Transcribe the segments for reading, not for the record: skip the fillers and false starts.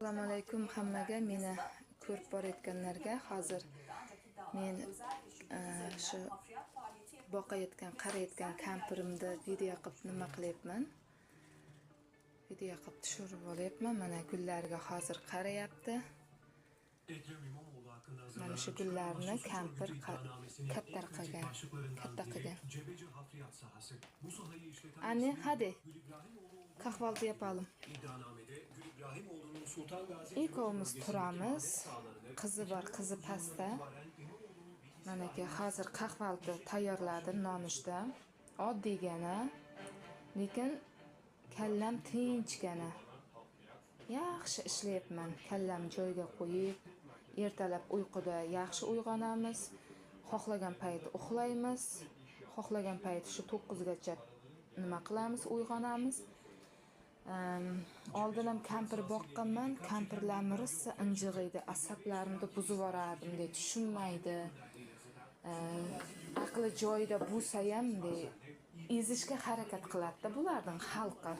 Assalomu alaykum hammaga, meni ko'rib borayotganlarga. Hozir men shu boqayotgan, qarayotgan kampirimni video qilib nima qilyapman? Video qilib tushirib olyapman. Mana gullarga hozir qarayapti. Mana shu gullarni kampir katta qilgan, katta qilgan. Anne, hadi kahvaltı yapalım. Ikkovimiz turamiz. Qizi bor, qizi pastda. Manaki hozir kahvaltı tayyorladim, nonushta. Oddiygina, lekin kallam tinchgina. Yaxshi ishlayapman. Kallam joyiga qo'yib, ertalab uyquda yaxshi uyg'onamiz. Xohlagan payt uxlaymiz. Xohlagan payt shu 9 gacha nima qilamiz, uyg'onamiz. Oldin ham kampir boqqanman, kampirlarni rosa injiq edi, asablarimni buzib yuborardim, bunday tushunmaydi. Aqli joyida bo'lsa ham bunday ezishga harakat qiladi-da bularning xalqi.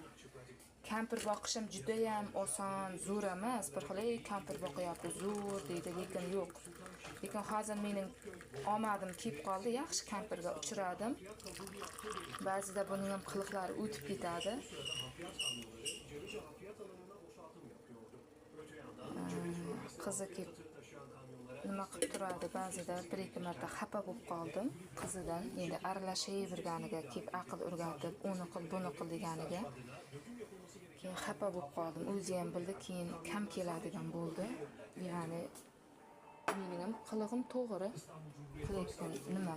Kampir boqish ham juda ham oson, zo'r emas. Bir xil kampir boqyapti, zo'r deydi, lekin yo'q. Lekin hozir mening omadim kelib qoldi, yaxshi kampirga uchradim. Ba'zida buning ham qiliqlari o'tib ketadi. Qizi kelib nima qilib turadi, ba'zida bir ikki marta xafa bo'lib qoldim qizidan. Endi aralashaverganiga, kelib aql o'rgatib, uni qil, buni qil deganiga keyin xafa bo'lib qoldim. O'zi ham bildi, keyin kam keladigan bo'ldi. Ya'ni mening ham qilig'im to'g'ri, qilayotgan nima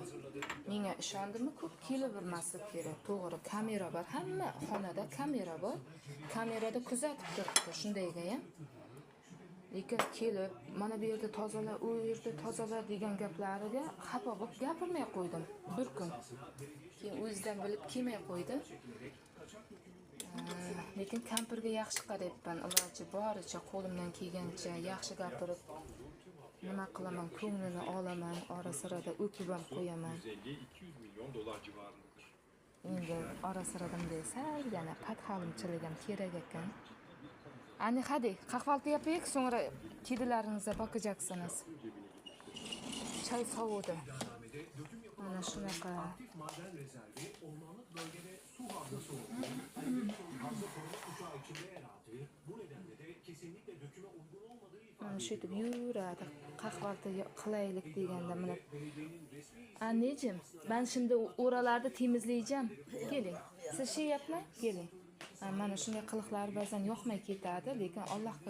menga ishondimi, ko'p kelavermaslik kerak. To'g'ri, kamera bor, hamma xonada kamera bor, kamerada kuzatib turibdi shundayga ham. Lekin kelib mana bu yerda tozala, u yerda tozala degan gaplariga xafa bo'lib gapirmay qo'ydim bir kun. Keyin o'zidan bilib kelmay qo'ydi. Lekin kampirga yaxshi qarayapman, iloji boricha qo'limdan kelgancha yaxshi gapirib nima qilaman, ko'nglini olaman, ora-sirada o'pib ham qo'yaman. 150-200 milyon dolar civarındadır. Endi ora-sirada bunday salgina padhalimchilik ham kerak ekan. Anne, hadi kahvaltı yapayık, sonra kedilerinize bakacaksınız. Çay soğudu. Mana shunaqa. Aktif maden rezervi ormanlık bölgede su havzası olduğu, havza koruma kuşağı içinde yer aldığı, bu nedenle de kesinlikle döküme uygun olmadığı ifade Mana shu yerda yuradi, kahvaltı qilaylik deganda mana. Belediyenin resmi Anneciğim, ben şimdi oralarda temizleyeceğim. Gelin. Siz şey yapmayın, gelin. Mana shunday qiliqlar ba'zan yoqmay ketadi, lekin Allohga